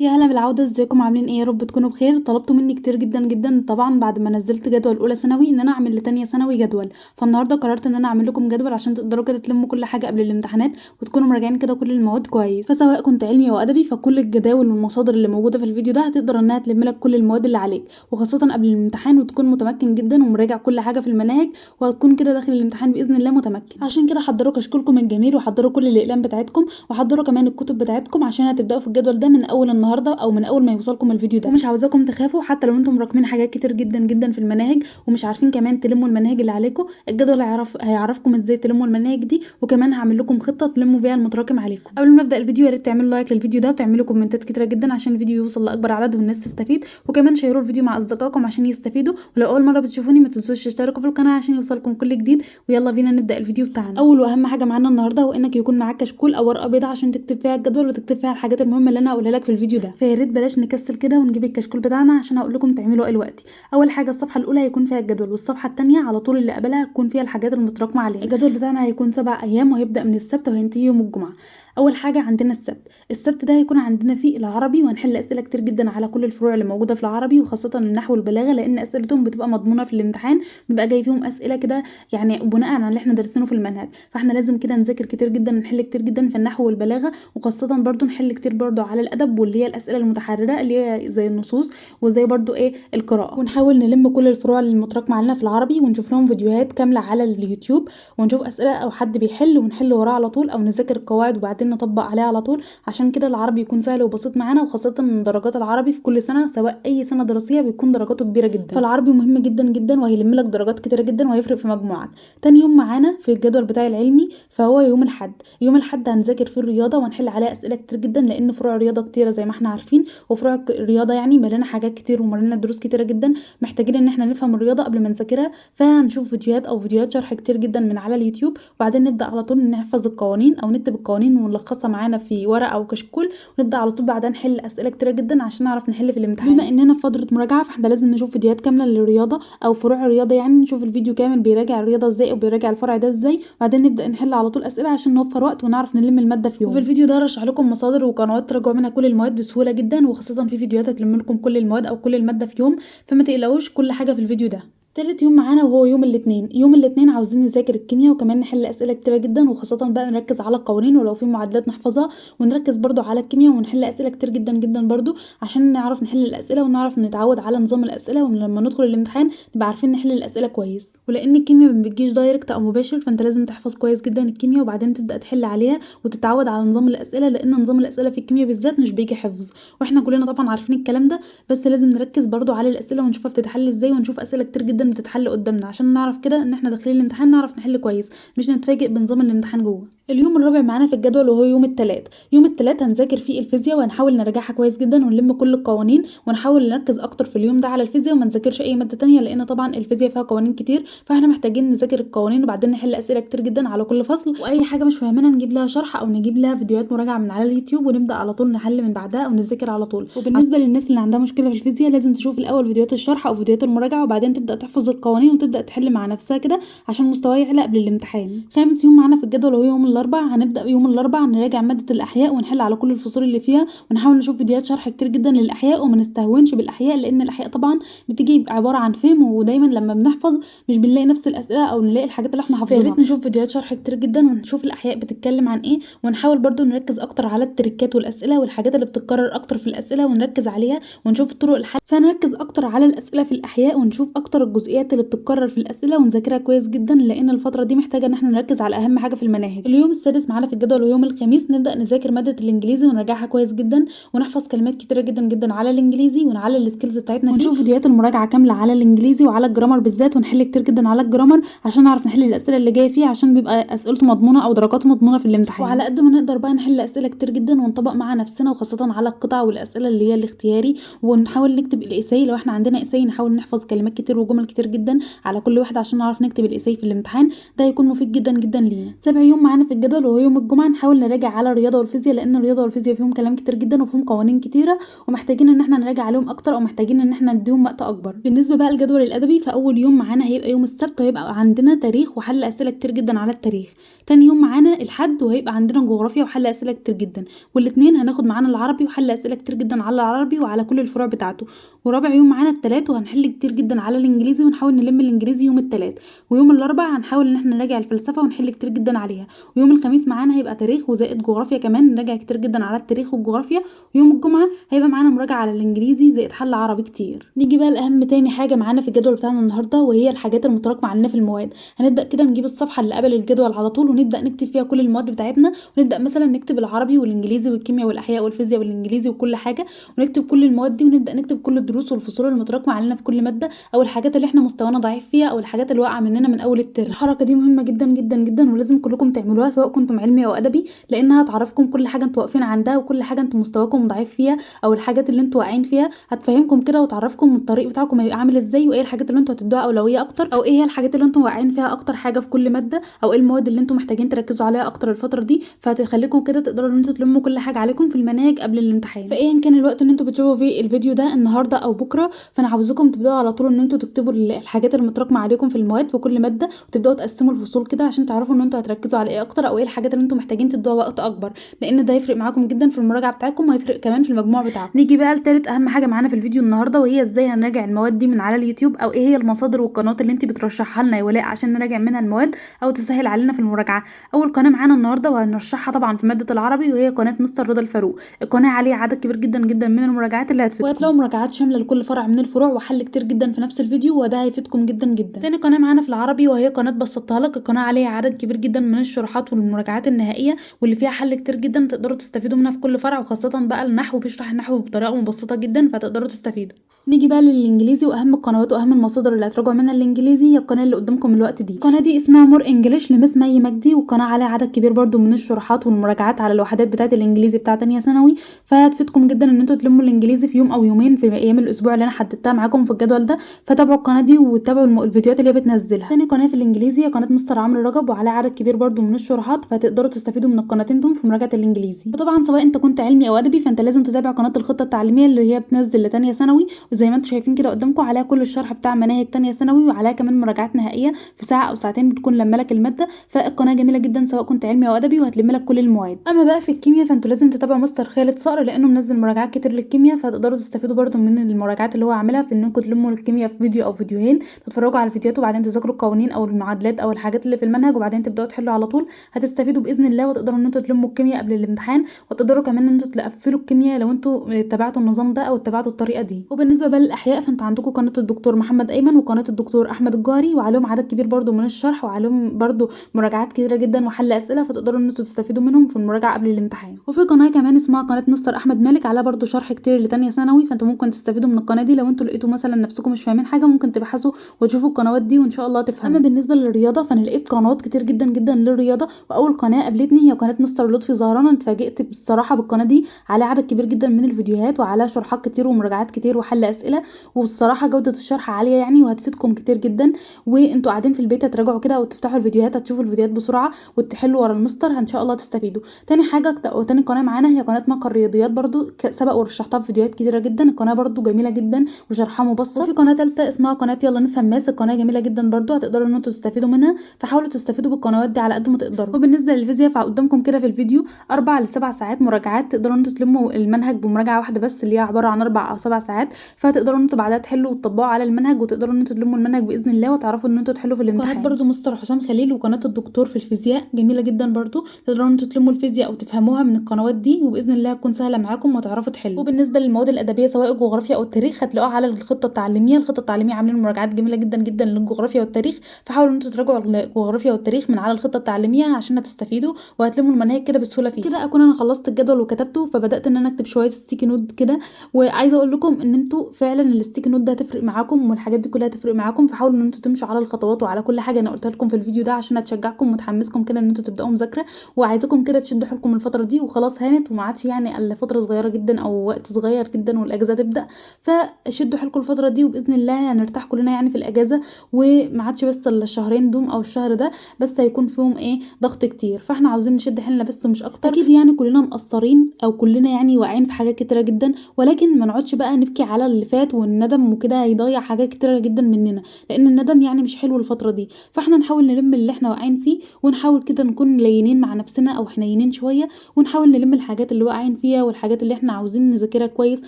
يا هلا بالعودة، ازيكم عاملين ايه؟ يا رب تكونوا بخير. طلبتوا مني كتير جدا جدا طبعا بعد ما نزلت جدول اولى ثانوي ان انا اعمل لتانية ثانوي جدول، فالنهارده قررت ان انا اعمل لكم جدول عشان تقدروا كده تلموا كل حاجة قبل الامتحانات وتكونوا مراجعين كده كل المواد كويس. فسواء كنت علمي او ادبي فكل الجداول والمصادر اللي موجودة في الفيديو ده هتقدر انها تلم لك كل المواد اللي عليك، وخاصة قبل الامتحان، وتكون متمكن جدا ومراجع كل حاجة في المناهج، وهتكون كده داخل الامتحان باذن الله متمكن. عشان كده حضروا كشكولكم الجميل، وحضروا كل الاقلام بتاعتكم، وحضروا كمان الكتب بتاعتكم عشان هتبداوا في الجدول ده من اول النهارده او من اول ما يوصلكم الفيديو ده. ومش عاوزاكم تخافوا حتى لو انتم راكمين حاجات كتير جدا جدا في المناهج ومش عارفين كمان تلموا المناهج اللي عليكم، الجدول هيعرفكم ازاي تلموا المناهج دي، وكمان هعمل لكم خطه تلموا بيها المتراكم عليكم. قبل ما ابدا الفيديو يا ريت تعملوا like للفيديو ده وتعملوا كومنتات كتيرة جدا عشان الفيديو يوصل لاكبر عدد والناس تستفيد، وكمان شيروا الفيديو مع اصدقائكم عشان يستفيدوا. ولو اول مرة بتشوفوني ما تنسوش تشتركوا في القناة عشان يوصلكم كل جديد. ويلا بينا نبدا الفيديو بتاعنا. اول واهم حاجة معانا النهارده هو انك يكون معاك كشكول او ورقة بيضاء عشان تكتب فيها الجدول وتكتب فيها الحاجات المهمة اللي انا هقولها لك في الفيديو ده. فيا ريت بلاش نكسل كده ونجيب الكشكول بتاعنا عشان هقول لكم تعملوا ايه دلوقتي. اول حاجة الصفحة الاولى هيكون فيها الجدول، والصفحة الثانية على طول اللي قبلها هتكون فيها الحاجات المتراكمة علينا. الجدول بتاعنا هيكون 7 ايام وهيبدا من السبت وهينتهي يوم الجمعة. اول حاجة عندنا السبت، السبت ده هيكون عندنا فيه العربي، وهنحل اسئلة كتير جدا على كل الفروع اللي موجودة في العربي، وخاصة النحو والبلاغة لان اسئلتهم بتبقى مضمونه في الامتحان، بيبقى جاي فيهم اسئلة كده يعني بناء على اللي احنا دارسينه في المنهج. فاحنا لازم كده نذاكر كتير جدا، نحل كتير جدا في النحو والبلاغة، وخاصة برضو نحل كتير برضو على الادب واللي هي الاسئلة المتحرره اللي هي زي النصوص وزي برضو ايه القراءة. ونحاول نلم كل الفروع اللي متراكمه علينا في العربي، ونشوف لهم فيديوهات كاملة على اليوتيوب، ونشوف اسئلة او حد بيحل ونحل وراه على طول، او نذاكر القواعد وبعدين نطبق عليها على طول، عشان كده العربي يكون سهل وبسيط معانا. وخاصة ان درجات العربي في كل سنة سواء اي سنة دراسية بيكون درجاته كبيرة جدا، فالعربي مهم جدا جدا وهيلم لك درجات كتيرة جدا وهيفرق في مجموعك. تاني يوم معانا في الجدول بتاع العلمي فهو يوم الاحد. يوم الاحد هنذاكر فيه الرياضة وهنحل عليها اسئلة كتير جدا، لان فروع الرياضة كتيرة زي ما احنا عارفين، وفروع الرياضة يعني مليانة حاجات كتير ومليانة دروس كتيرة جدا، محتاجين ان احنا نفهم الرياضة قبل ما نذاكرها. فهنشوف فيديوهات او فيديوهات شرح كتير جدا من على اليوتيوب، وبعدين نبدا على طول نحفظ القوانين او نكتب القوانين ونلخصها معانا في ورقة او كشكول، ونبدا على طول بعدها نحل اسئلة كتيرة جدا عشان نعرف نحل في الامتحان. بما اننا في فترة مراجعه فاحنا لازم نشوف فيديوهات كاملة للرياضة او فروع الرياضة، يعني نشوف الفيديو كامل بيراجع الرياضة ازاي او بيراجع الفرع ده ازاي، وبعدين نبدا نحل على طول اسئلة عشان نوفر وقت ونعرف نلم المادة في يوم. وفي الفيديو ده رشح لكم مصادر وقنوات تراجعوا منها كل المواد بسهولة جدا، وخاصة في فيديوهات هتلم لكم كل المواد او كل المادة في يوم، فما تقلقوش كل حاجة في الفيديو ده. تالت يوم معانا وهو يوم الاثنين. يوم الاثنين عاوزين نذاكر الكيمياء وكمان نحل اسئلة كتيرة جدا، وخاصة بقى نركز على القوانين ولو في معادلات نحفظها، ونركز برضو على الكيمياء ونحل اسئلة كتير جدا جدا برضو عشان نعرف نحل الاسئلة ونعرف نتعود على نظام الاسئلة، ولما ندخل الامتحان نبقى عارفين نحل الاسئلة كويس. ولان الكيمياء ما بتجيش direct او مباشر، فانت لازم تحفظ كويس جدا الكيمياء وبعدين تبدا تحل عليها وتتعود على نظام الاسئلة، لان نظام الاسئلة في الكيمياء بالذات مش بيجي حفظ، واحنا كلنا طبعا عارفين الكلام ده، بس لازم نركز برضو على الاسئلة ونشوفها بتتحل ازاي، ونشوف اسئلة كتير جدا بتتحل قدامنا عشان نعرف كده ان احنا داخلين الامتحان نعرف نحل كويس، مش نتفاجئ بنظام الامتحان جوه. اليوم الرابع معانا في الجدول وهو يوم الثلاث. يوم الثلاث هنذاكر فيه الفيزياء وهنحاول نراجعها كويس جدا ونلم كل القوانين، ونحاول نركز اكتر في اليوم ده على الفيزياء وما نذاكرش اي مادة تانية، لان طبعا الفيزياء فيها قوانين كتير، فاحنا محتاجين نذاكر القوانين وبعدين نحل اسئلة كتير جدا على كل فصل، واي حاجة مش فاهمينها نجيب لها شرح او نجيب لها فيديوهات مراجعه من على اليوتيوب، ونبدا على طول نحل من بعدها او نذاكر على طول. وبالنسبة للناس اللي عندها مشكلة في الفيزياء لازم تشوف الاول فيديوهات الشرح او فيديوهات المراجعة، وبعدين تبدا تحفظ القوانين وتبدا تحل مع نفسها كده عشان مستواها يعلى قبل الامتحان. خامس يوم معانا في الجدول وهو يوم الاربع. هنبدا يوم الاربع نراجع مادة الاحياء ونحل على كل الفصول اللي فيها، ونحاول نشوف فيديوهات شرح كتير جدا للاحياء، وما نستهونش بالاحياء لان الاحياء طبعا بتيجي عبارة عن فهم، ودايما لما بنحفظ مش بنلاقي نفس الاسئلة او نلاقي الحاجات اللي احنا حافظينها. فياريت نشوف فيديوهات شرح كتير جدا ونشوف الاحياء بتتكلم عن ايه، ونحاول برضو نركز اكتر على التريكات والاسئلة والحاجات اللي بتتكرر اكتر في الاسئلة ونركز عليها ونشوف طرق الحل. فنركز اكتر على الاسئلة في الاحياء ونشوف اكتر الجزئيات اللي بتتكرر في الاسئلة ونذاكرها كويس جدا، لان الفترة دي محتاجه ان احنا نركز على اهم حاجة في المناهج. اليوم السادس معانا في الجدول ويوم الخميس نبدا نذاكر مادة الانجليزي ونراجعها كويس جدا، ونحفظ كلمات كتيرة جدا جدا على الانجليزي ونعلي ال skills بتاعتنا، ونشوف فيديوهات المراجعة كاملة على الانجليزي وعلى ال grammar بالذات، ونحل كتير جدا على ال grammar عشان نعرف نحل الاسئلة اللي جاية فيه، عشان بيبقى اسئلته مضمونه او درجاته مضمونه في الامتحان. وعلى قد ما نقدر بقى نحل اسئلة كتير جدا ونطبق مع نفسنا، وخاصة على القطع والاسئلة اللي هي الاختياري، ونحاول نكتب ال essay لو احنا عندنا essay نحاول نحفظ كلمات كتير وجمل كتير جدا على كل واحدة عشان نعرف نكتب ال essay في الامتحان، ده هيكون مفيد جدا جدا لينا. سابع يوم معانا في في الجدول وهو يوم الجمعة نحاول نراجع على الرياضة والفيزياء، لان الرياضة والفيزياء فيهم كلام كتير جدا وفيهم قوانين كتيرة ومحتاجين ان احنا نراجع عليهم اكتر، او محتاجين ان احنا نديهم وقت اكبر. بالنسبة بقى للجدول الادبي، فاول يوم معانا هيبقى يوم السبت، وهيبقى عندنا تاريخ وحل اسئلة كتير جدا على التاريخ. تاني يوم معانا الحد، وهيبقى عندنا جغرافيا وحل اسئلة كتير جدا، والاثنين هناخد معانا العربي وحل اسئلة كتير جدا على العربي وعلى كل الفروع بتاعته. ورابع يوم معانا الثلاث، وهنحل كتير جدا على الانجليزي ونحاول نلم الانجليزي يوم الثلاث. ويوم الاربع هنحاول ان احنا نراجع الفلسفة ونحل كتير جدا عليها. ويوم الخميس معانا هيبقى تاريخ وزائد جغرافيا، كمان نراجع كتير جدا على التاريخ والجغرافيا. ويوم الجمعة هيبقى معانا مراجعه على الانجليزي زائد حل عربي كتير. نيجي بقى لاهم تاني حاجة معانا في الجدول بتاعنا النهارده، وهي الحاجات المتراكمة علينا في المواد. هنبدا كده نجيب الصفحة اللي قبل الجدول على طول، ونبدا نكتب فيها كل المواد بتاعتنا، ونبدا مثلا نكتب العربي والانجليزي والكيمياء والاحياء والفيزياء والانجليزي وكل حاجة، ونكتب كل المواد دي، ونبدا نكتب كل الدروس والفصول المتراكمة علينا في كل مادة، او الحاجات اللي احنا مستوانا ضعيف فيها، او الحاجات اللي واقعه مننا من اول الترم. الحركة دي مهمة جدا جدا جدا، ولازم كلكم تعملوها سواء كنتم علمي او ادبي، لانها هتعرفكم كل حاجة انتوا واقفين عندها، وكل حاجة انتوا مستواكم ضعيف فيها، او الحاجات اللي انتوا واقعين فيها. هتفهمكم كده وتعرفكم الطريق بتاعكم هيبقى عامل ازاي، وايه الحاجات اللي انتوا هتدوها اولوية اكتر، او ايه هي الحاجات اللي انتوا واقعين فيها اكتر حاجة في كل مادة، او ايه المواد اللي انتوا محتاجين تركزوا عليها اكتر الفترة دي. فهتخليكم كده تقدروا ان انتوا تلموا كل حاجة عليكم في المناهج قبل الامتحان. فايا كان الوقت اللي انتوا بتشوفوا فيه الفيديو ده، النهارده او بكره، فانا عاوزاكم تبداوا على طول ان انتوا تكتبوا الحاجات المتراكمة عليكم في المواد في كل مادة، وتبداوا تقسموا الفصول كده عشان تعرفوا ان انتوا هتركزوا على ايه اكتر، او ايه الحاجات اللي انتوا محتاجين تدوها وقت اكبر، لان ده هيفرق معاكم جدا في المراجعة بتاعتكم، وهيفرق كمان في المجموع بتاعكم. نيجي بقى لتالت اهم حاجة معانا في الفيديو النهارده، وهي ازاي هنراجع المواد دي من على اليوتيوب، او ايه هي المصادر والقنوات اللي انت بترشحها لنا يا ولاء عشان نراجع منها المواد او تسهل علينا في المراجعة. اول قناة معانا النهارده وهنرشحها طبعا في مادة العربي، وهي قناة مستر رضا الفاروق. القناة عليها عدد كبير جدا جدا من المراجعات اللي هتفيدكم، وهتلاقوا مراجعات شاملة لكل فرع من الفروع وحل كتير جدا في نفس الفيديو، وده هيفيدكم جدا جدا. تاني قناة معانا في العربي وهي قناة بسطتها لك. القناة عليها عدد كبير جدا من الشروحات والمراجعات النهائية واللي فيها حل كتير جدا تقدروا تستفيدوا منها في كل فرع، وخاصة بقى النحو، بيشرح النحو بطريقة مبسطة جدا فتقدروا تستفيدوا. نيجي بقى للانجليزي واهم القنوات واهم المصادر اللي هتراجعوا منها الانجليزي، هي القناة اللي قدامكم الوقت دي. القناة دي اسمها More English لمس مي مجدي، والقناة عليها عدد كبير برده من الشروحات والمراجعات على الوحدات بتاعه الانجليزي بتاعه تانية ثانوي، فهتفيدكم جدا ان انتوا تلموا الانجليزي في يوم او يومين في ايام الاسبوع اللي انا حددتها معاكم في الجدول ده. فتابعوا القناة دي وتابعوا الفيديوهات اللي هي بتنزلها. تاني قناة في الانجليزي هي قناة مستر عمرو رجب، وعليها عدد كبير برده من الشروحات، فهتقدروا تستفيدوا من القناتين دول في مراجعه الانجليزي. وطبعا سواء انت كنت علمي او ادبي فانت لازم تتابع قناة الخطة التعليمية اللي هي بتنزل لتانية ثانوي، وزي ما انتم شايفين كده قدامكم عليها كل الشرح بتاع مناهج تانية ثانوي، وعليها كمان مراجعات نهائية في ساعة او ساعتين بتكون لما لك المادة. فالقناه جميلة جدا سواء كنت علمي او ادبي، وهتلم لك كل المواد. اما بقى في الكيمياء فانتوا لازم تتابعوا مستر خالد صقر، لانه منزل مراجعات كتير للكيمياء، فهتقدروا تستفيدوا برده من المراجعات اللي هو عاملها في انكم تلموا الكيمياء في فيديو او فيديوهين، تتفرجوا على الفيديوهات وبعدين تذاكروا القوانين او المعادلات او الحاجات اللي في المنهج، وبعدين تبداوا تحلوا على طول. هتستفيدوا باذن الله، وتقدروا ان انتوا تلموا الكيمياء قبل الامتحان، وتقدروا كمان ان انتوا تقفلوا الكيمياء لو انتوا اتبعتوا النظام ده او اتبعتوا الطريقة دي. وبالنسبة بقى للاحياء فانتوا عندكم قناة الدكتور محمد ايمن وقناة الدكتور احمد الجاري، وعليهم عدد كبير برده من الشرح، وعليهم برده مراجعات كتيرة جدا وحل اسئلة، فتقدروا ان انتوا تستفيدوا منهم في المراجعة قبل الامتحان. وفي قناة كمان اسمها قناة مستر احمد مالك، عليها برده شرح كتير لتانية ثانوي، فانتوا ممكن تستفيدوا من القناة دي لو انتوا لقيتوا مثلا نفسكم مش فاهمين حاجة، ممكن تبحثوا وتشوفوا القنوات دي وان شاء الله تفهموا. اما بالنسبة للرياضة فانا لقيت قنوات كتير جدا جدا للرياضة، واول قناة قابلتني هي قناة مستر لطفي زهران. انا اتفاجئت بصراحة بالقناة دي، عليها عدد كبير جدا من الفيديوهات وعليها شروحات كتير ومراجعات كتير وحل اسئلة، وبصراحة جوده الشرح عالية يعني، وهتفيدكم كتير جدا. وانتوا قاعدين في البيت هتراجعوا كده وتفتحوا الفيديوهات، هتشوفوا الفيديوهات بسرعة وتحلوا ورا المستر، ان شاء الله تستفيدوا. تاني حاجة وتاني قناة معانا هي قناة مقر الرياضيات، برضو سبق ورشحتها في فيديوهات كتيرة جدا، القناة برضو جميلة جدا وشرحها مبسط. وفي قناة ثالثة اسمها قناة يلا نفهم math، القناة جميلة جدا برضو هتقدروا ان انتوا تستفيدوا منها، فحاولوا تستفيدوا بالقنوات دي على قد ما تقدروا. وبالنسبة للفيزياء فقدامكم كده في الفيديو 4 ل 7 ساعات مراجعات، تقدروا ان انتوا تلموا المنهج بمراجعه واحدة بس اللي هي عبارة عن 4 او 7 ساعات، فهتقدروا ان انتوا بعدها تحلوا وتطبقوا على المنهج، وتقدروا ان انتوا تلموا المنهج باذن الله وتعرفوا ان انتوا تحلوا في الامتحان. قناة برضو مستر حسام خليل وقناة الدكتور في الفيزياء جميلة جدا برضو، تقدروا ان انتوا تلموا الفيزياء او تفهموها من القنوات دي، وباذن الله هتكون سهلة معاكم وتعرفوا تحلوا. وبالنسبة للمواد الادبية سواء الجغرافيا او التاريخ هتلاقوها على الخطة التعليمية، الخطة التعليمية عاملين مراجعات جميلة جدا جدا للجغرافيا والتاريخ، فحاولوا ان انتوا تراجعوا الجغرافيا والتاريخ من على الخطة التعليمية عشان هتستفيدوا وهتلموا المناهج كده بسهولة فيها. كده اكون انا خلصت الجدول وكتبته، فبدات ان انا اكتب شوية sticky note كده. وعايزه اقول لكم ان انتوا فعلا ال sticky note ده هتفرق معاكم والحاجات دي كلها هتفرق معاكم. فحاولوا ان انتوا تمشوا على الخطوات وعلى كل حاجة انا قلتها لكم في الفيديو ده عشان هتشجعكم وتحمسكم كده ان انتوا تبداوا مذاكرة، وعايزاكم كده تشدوا حيلكم الفترة دي، وخلاص هانت وما عادش يعني الا فترة صغيرة جدا او وقت صغير جدا والاجازه تبدا، فشدوا حيلكم الفترة دي وباذن الله هنرتاح كلنا يعني في الاجازة، وما عادش بس الشهرين دوم او الشهر ده بس هيكون فيهم ايه ضغط كتير، فاحنا عاوزين نشد حيلنا بس ومش اكتر. اكيد يعني كلنا مقصرين او كلنا يعني واقعين في حاجات كتيرة جدا، ولكن ما نقعدش بقى نبكي على اللي فات والندم وكده هيضيع حاجات كتيرة جدا مننا، لان الندم يعني مش حلو الفترة دي. فاحنا نحاول نلم اللي احنا واقعين فيه، ونحاول كده نكون لينين مع نفسنا او حنينين شوية، ونحاول نلم الحاجات اللي واقعين فيها والحاجات اللي احنا عاوزين نذاكرها كويس،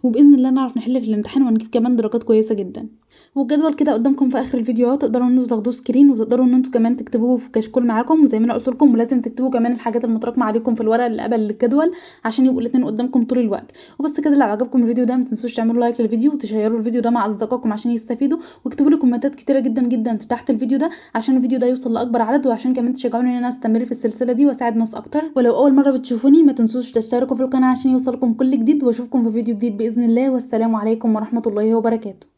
وباذن الله نعرف نحل في الامتحان ونجيب كمان درجات كويسة جدا. والجدول كده قدامكم في اخر الفيديو، تقدروا ان انتوا تاخدوه screen، وتقدروا ان انتوا كمان تكتبوه في كشكول معاكم زي ما انا قلت لكم، ولازم تكتبوا كمان الحاجات المتراكمة عليكم في الورقة اللي قبل الجدول عشان يبقوا الاثنين قدامكم طول الوقت. وبس كده، لو عجبكم الفيديو ده ما تنسوش تعملوا like للفيديو وتشيروا الفيديو ده مع اصدقائكم عشان يستفيدوا، واكتبوا لي كومنتات كتيرة جدا جدا في تحت الفيديو ده عشان الفيديو ده يوصل لاكبر عدد، وعشان كمان تشجعوني ان انا استمر في السلسلة دي واساعد ناس اكتر. ولو اول مرة بتشوفوني ما تنسوش تشتركوا في القناة عشان يوصلكم كل جديد، واشوفكم في فيديو جديد باذن الله، والسلام عليكم ورحمة الله وبركاته.